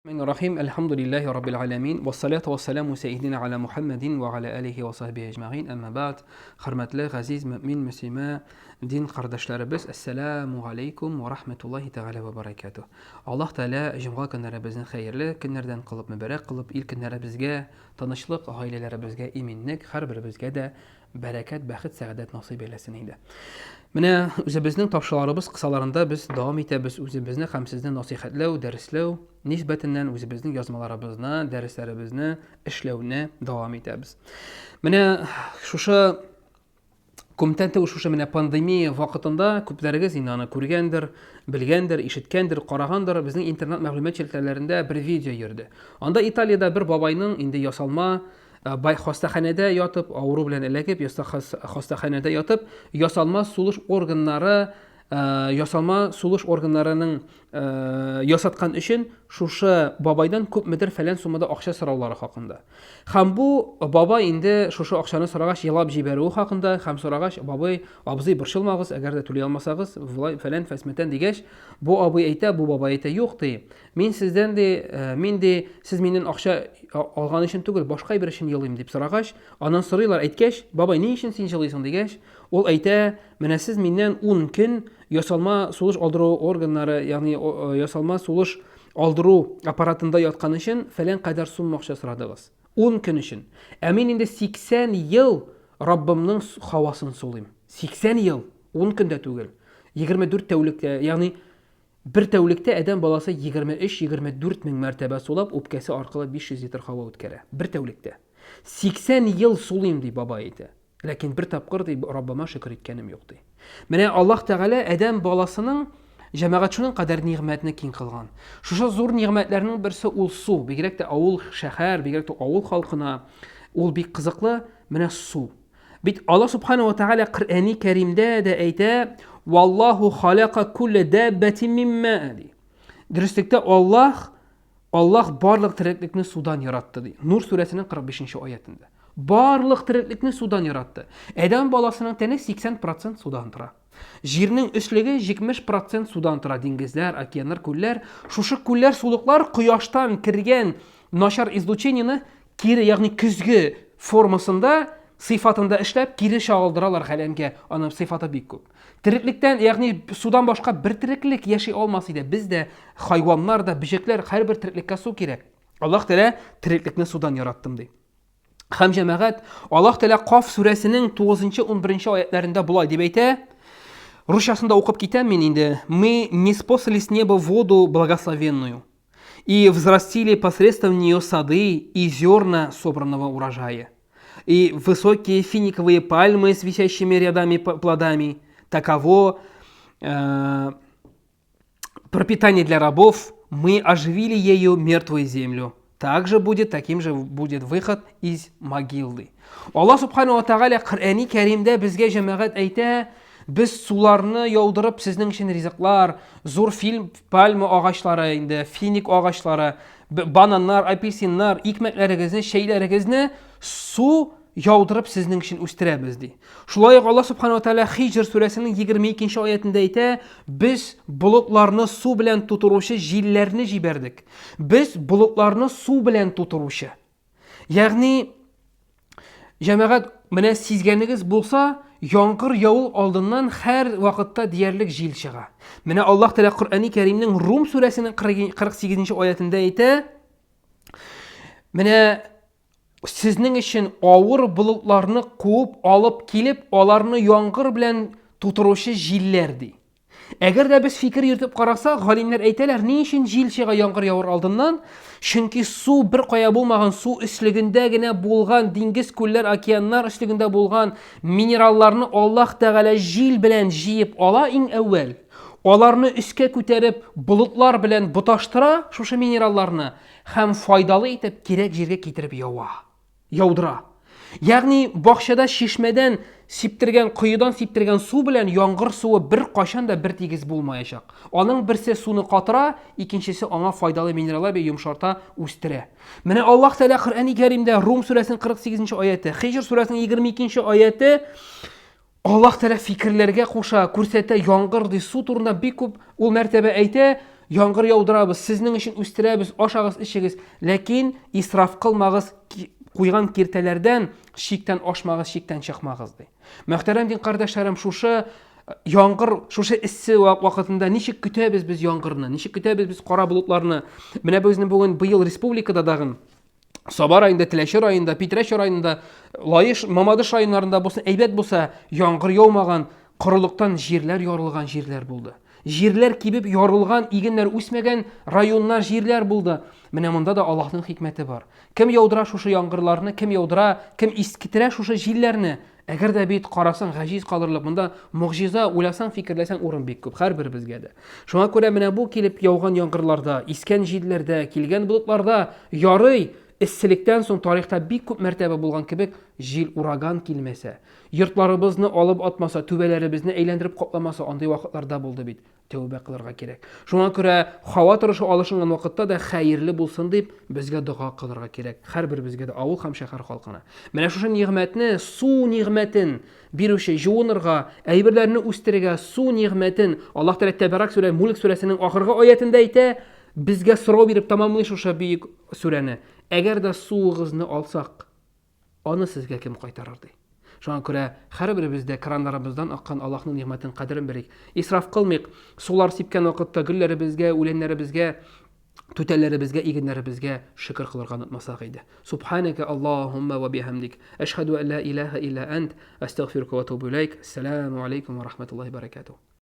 Рахим, әлхәмдүлилләһи раббил галәмин, вассалату вассаламу сәйидина аля Мухаммадин ва аля алихи ва сахбихи әҗмәгыйн, әмма бәгъд. Хөрмәтле, газиз мөмин, мөслимә, дин кардәшләребез, әссәламу алейкум ва рахматуллаһи тәгалә ва баракатуһ. Аллаһ Тәгалә җомга көннәребезне хәерле көннәрдән кылып, мөбарәк кылып, ил көннәребезгә тынычлык, гаиләләребезгә иминлек, һәрберебезгә дә бәрәкәт, бәхет, сәгадәт насыйп әйләсен инде. Менә үзебезнең тапшыруларыбыз кысаларында без дәвам итәбез үзебезне һәм сезне насыйхәтләү, дәресләү нисбәтеннән үзебезнең язмаларыбызны, дәресләребезне эшләүне дәвам итәбез. Менә шушы күптән түгел шушы менә пандемия вакытында күпләрегез инде аны күргәндер, белгәндер, ишеткәндер, карагандыр, безнең интернет мәгълүмат челтәрләрендә бер видео йөрде. Анда Италиядә бер бабайның инде ясалма Бай хастаханәдә ятып, авыру белән эләгеп, хастаханәдә ятып, ясалма сулыш органнары, ясалма сулыш органнарының ясаткан өчен шушы бабайдан күпмедер фәлән суммада акча сораулары хакында. Һәм бу бабай инде шушы акчаны сорагач елап җибәрүе хакында һәм сорагач, бабай, абзый, борчылмагыз, әгәр дә түли алмасагыз, болай фәлән фәсмәтән дигәч, бу абый әйтә, бу бабай әйтә, юк ди, Мин сездән ди, э, мин ди, сез миннән акча алган өчен түгел, башка әйбер өчен елыйм дип сорагач, аннан сорыйлар, әйткәч, бабай, ни өчен син җылыйсың дигәч, ул әйтә, менә сез миннән 10 көн ясалма сулыш алдыру органнары, ягъни ясалма сулыш алдыру аппаратында яткан өчен фәлән кадәр сумма акча сорадыгыз. 10 көн өчен. Ә мин инде 80 ел Раббымның һавасын сулыйм. 80 ел, 10 көндә түгел. 24 тәүлектә, ягъни Бер тәүлектә адәм баласы 23-24 мең мәртәбә сулап, үпкәсе аркылы 500 литр һава үткәрә. Бер тәүлектә. 80 ел сулыйм, ди бабай әйтә. Ләкин бер тапкыр, ди, Раббыма шөкер иткәнем юк, ди. Менә Аллаһ Тәгалә адәм баласының җәмәгать шуның кадәр нигъмәтне киң кылган. Шушы зур нигъмәтләрнең берсе ул су. Бигрәк тә авыл, шәһәр, бигрәк тә авыл халкына ул бик кызыклы. Менә су. Бит Аллаһ Субхану ва Тааля Коръәни Кәримдә дә әйтә, "Валлаһу халака кулла даббатин мин ма" ди. Дөреслектә Аллаһ Аллаһ барлык тереклекне судан яратты ди. Нур сүрәсенең 45 аятында. Барлык тереклекне судан яратты. Адәм баласының тәне 80% судан тора. Җирнең өслеге 70% судан тора. Диңгезләр, океаннар, күлләр. Шушы күлләр, сулыклар кояштан кергән начар излучениене кире, ягъни көзге формасында, сыйфатында эшләп, кире чагылдыралар галәмгә. Аның сыйфаты бик күп. Тереклектән, ягъни судан башка бер тереклек яши алмас иде. Без дә, хайваннар да, бөҗәкләр, һәрбер тереклеккә су кирәк. Аллаһ Тәгалә тереклекне судан яраттым ди. Һәм җәмәгать, Аллаһ Тәгалә Каф сүрәсенең 9-11 аятларында болай дип әйтә. Русчасында укып китәм мин инде. Мы не спослали с неба воду благословенную и взрастили посредством нее сады и зерна собранного урожая, и высокие финиковые пальмы с висящими рядами плодами. Таково пропитание для рабов, мы оживили ею мертвую землю. Также будет, таким же будет выход из могилы. Аллаһ Субхану ва Тааля Коръәни Кәримдә безгә җәмәгать әйтә, без суларны яудырып сезнең өчен ризыклар, зур фильм, пальма агачлары инде, финик агачлары, бананнар, апельсиннар, икмәкләрегезне, чәйләрегезне су яудырып сезнең өчен үстерәбез ди. Шулай ук Аллаһ Субхану ва Тааля Хиҗр сүрәсенең 22 аятендә әйтә, без болытларны су белән тутыручы җилләрне җибәрдек. Без болытларны су белән тутыручы. Ягъни җәмәгать менә сизгәнегез булса, яңгыр яву алдыннан һәр вакытта диярлек җил чыга. Менә Аллаһ Тәгалә Коръәни Кәримнең Рум сүрәсенең 48 аятендә әйтә, менә сезнең өчен авыр болытларны куып алып килеп, аларны яңгыр белән тутыручы җилләр ди. Әгәр дә без фикер йөртеп карасак, галимнәр әйтәләр, ни өчен җил чыга яңгыр явыр алдыннан? Чөнки су бер кая булмаган, су өслегендә генә булган, диңгез, күлләр, океаннар өслегендә булган минералларны Аллаһ Тәгалә җил белән җыеп ала иң әүвәл. Аларны өскә күтәреп, болытлар белән боташтыра шушы минералларны һәм файдалы итеп кирәк җиргә китереп ява. Яудыра. Ягъни бакчада чишмәдән сиптергән, коедан сиптергән су белән яңгыр суы бер кайчан да бер тигез булмаячак. Аның берсе суны катыра, икенчесе аңа файдалы минераллар бирә, йомшарта, үстерә. Менә Аллаһ Тәгалә Коръәни Кәримдә Рум сүрәсенең 48 нче аяте, Хиҗр сүрәсенең 22 нче аяте Аллаһ Тәгалә фикерләргә куша, күрсәтә, яңгыр ди, су турында бик күп ул мәртәбә әйтә. яңгыр яудырабыз, сезнең өчен үстерәбез, ашагыз, эчегез, ләкин исраф кылмагыз, куйган киртәләрдән, чиктән ашмагыз, чиктән чыкмагыз, ди. Мөхтәрәм дин кардәшләрем, шушы яңгыр, шушы эссе вакытында ничек көтәбез без яңгырны, ничек көтәбез без кара болытларны? Менә безнең бүген быел республикада дагын Саба районында, Теләче районында, Питрәч районында, Лаеш, Мамадыш районнарында булсын, әйбәт булса, яңгыр яумаган, корылыктан җирләр ярылган җирләр булды. Җирләр кибеп ярылган, игеннәр үсмәгән районнар, җирләр булды. Менә монда да Аллаһның хикмәте бар. Кем яудыра шушы яңгырларны, кем яудыра, кем искитерә шушы җилләрне? Әгәр дә бит карасаң, гаҗиз калырлык, монда могҗиза, уйласаң, фикерләсәң, урын бик күп һәрберебезгә дә. Шуңа күрә менә бу килеп яуган яңгырларда, искән җилләрдә, килгән болытларда ярый, эсселектән соң тарихта бик күп мәртәбә булган кебек, җил, ураган килмәсә, йортларыбызны алып атмаса, түбәләребезне әйләндереп капламаса, андый вакытларда булды бит. Тәүбә кылырга кирәк. Шуңа күрә һава торышы алышынган вакытта да хәерле булсын дип безгә дога кылырга кирәк. Һәрберебезгә дә, авыл һәм шәһәр халкына. Менә шушы нигъмәтне, су нигъмәтен бирүче, җуынырга, әйберләрне үстерергә су нигъмәтен Аллаһ Тәгалә Тәбәрак сүрә, Мүлк сүрәсенең ахыргы аятендә әйтә, безгә сорау биреп тәмамлый шушы бөек сүрәне. Әгәр дә суыгызны алсак, Аны сезгә кем кайтарыр, ди. Шуңа күрә һәрберебез дә краннарыбыздан аккан Аллаһның нигъмәтен кадерен белик. Исраф кылмыйк. Сулар сипкән вакытта гөлләребезгә, үләннәребезгә, түтәлләребезгә, игеннәребезгә шөкер кылырга онытмасак иде. Субханәкә Аллаһумма ва бихамдик. Әшһәдү ән ла илаһа илля ант. Әстәгъфирука ва атубу иләйк. Ассаламу алейкум ва рахматуллаһи ва баракатуһ.